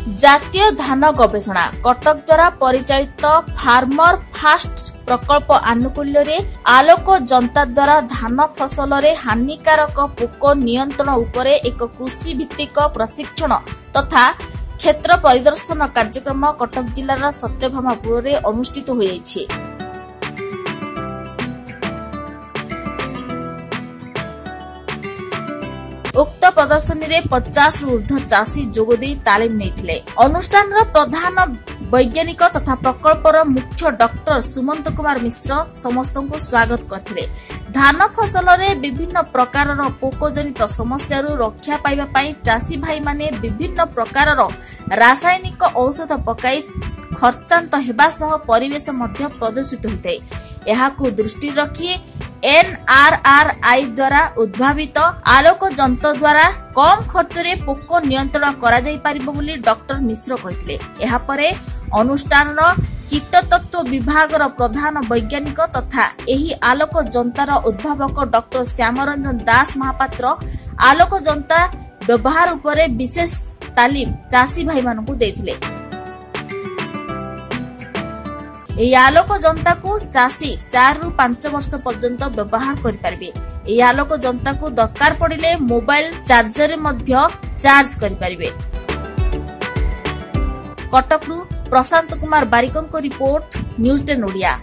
ଜାତୀୟ ଧାନ ଗବେଷଣା କଟକ ଦ୍ୱାରା ପରିଚାଳିତ ଫାର୍ମର ଫାଷ୍ଟ ପ୍ରକଳ୍ପ ଆନୁକୂଲ୍ୟରେ ଆଲୋକ ଯନ୍ତା ଦ୍ୱାରା ଧାନ ଫସଲରେ ହାନିକାରକ ପୋକ ନିୟନ୍ତ୍ରଣ ଉପରେ ଏକ କୃଷି ଭିତ୍ତିକ ପ୍ରଶିକ୍ଷଣ ତଥା କ୍ଷେତ୍ର ପରିଦର୍ଶନ କାର୍ଯ୍ୟକ୍ରମ କଟକ ଜିଲ୍ଲାର ସତ୍ୟଭାମାପୁରରେ ଅନୁଷ୍ଠିତ ହୋଇଯାଇଛି। ଉକ୍ତ ପ୍ରଦର୍ଶନୀରେ 50ରୁ ଉର୍ଦ୍ଧ୍ୱ ଚାଷୀ ଯୋଗଦେଇ ତାଲିମ ନେଇଥିଲେ। ଅନୁଷ୍ଠାନର ପ୍ରଧାନ ବୈଜ୍ଞାନିକ ତଥା ପ୍ରକଳ୍ପର ମୁଖ୍ୟ ଡକ୍ଟର ସୁମନ୍ତ କୁମାର ମିଶ୍ର ସମସ୍ତଙ୍କୁ ସ୍ୱାଗତ କରିଥିଲେ। ଧାନ ଫସଲରେ ବିଭିନ୍ନ ପ୍ରକାରର ପୋକଜନିତ ସମସ୍ୟାରୁ ରକ୍ଷା ପାଇବା ପାଇଁ ଚାଷୀ ଭାଇମାନେ ବିଭିନ୍ନ ପ୍ରକାରର ରାସାୟନିକ ଔଷଧ ପକାଇ ଖର୍ଚ୍ଚାନ୍ତ ହେବା ସହ ପରିବେଶ ମଧ୍ୟ ପ୍ରଦୂଷିତ ହୋଇଥାଏ। ଏହାକୁ ଦୃଷ୍ଟିରେ ରଖି ଏନ୍ଆର୍ଆର୍ଆଇ ଦ୍ୱାରା ଉଦ୍ଭାବିତ ଆଲୋକ ଯନ୍ତ୍ର ଦ୍ୱାରା କମ୍ ଖର୍ଚ୍ଚରେ ପୋକ ନିୟନ୍ତ୍ରଣ କରାଯାଇପାରିବ ବୋଲି ଡକ୍ଟର ମିଶ୍ର କହିଥିଲେ। ଏହାପରେ ଅନୁଷ୍ଠାନର କୀଟତତ୍ତ୍ୱ ବିଭାଗର ପ୍ରଧାନ ବୈଜ୍ଞାନିକ ତଥା ଏହି ଆଲୋକ ଯନ୍ତାର ଉଦ୍ଭାବକ ଡକ୍ଟର ଶ୍ୟାମରଞ୍ଜନ ଦାସ ମହାପାତ୍ର ଆଲୋକ ଯନ୍ତା ବ୍ୟବହାର ଉପରେ ବିଶେଷ ତାଲିମ ଚାଷୀ ଭାଇମାନଙ୍କୁ ଦେଇଥିଲେ। ଏହି ଆଲୋକ ଯନ୍ତାକୁ ଚାଷୀ 4ରୁ 5 ବର୍ଷ ପର୍ଯ୍ୟନ୍ତ ବ୍ୟବହାର କରିପାରିବେ। ଏହି ଆଲୋକ ଯନ୍ତାକୁ ଦରକାର ପଡ଼ିଲେ ମୋବାଇଲ ଚାର୍ଜରରେ ମଧ୍ୟ ଚାର୍ଜ କରିପାରିବେ। କଟକରୁ ପ୍ରଶାନ୍ତ କୁମାର ବାରିକଙ୍କ ରିପୋର୍ଟ, ନ୍ୟୁଜ୍ 10 ଓଡ଼ିଆ।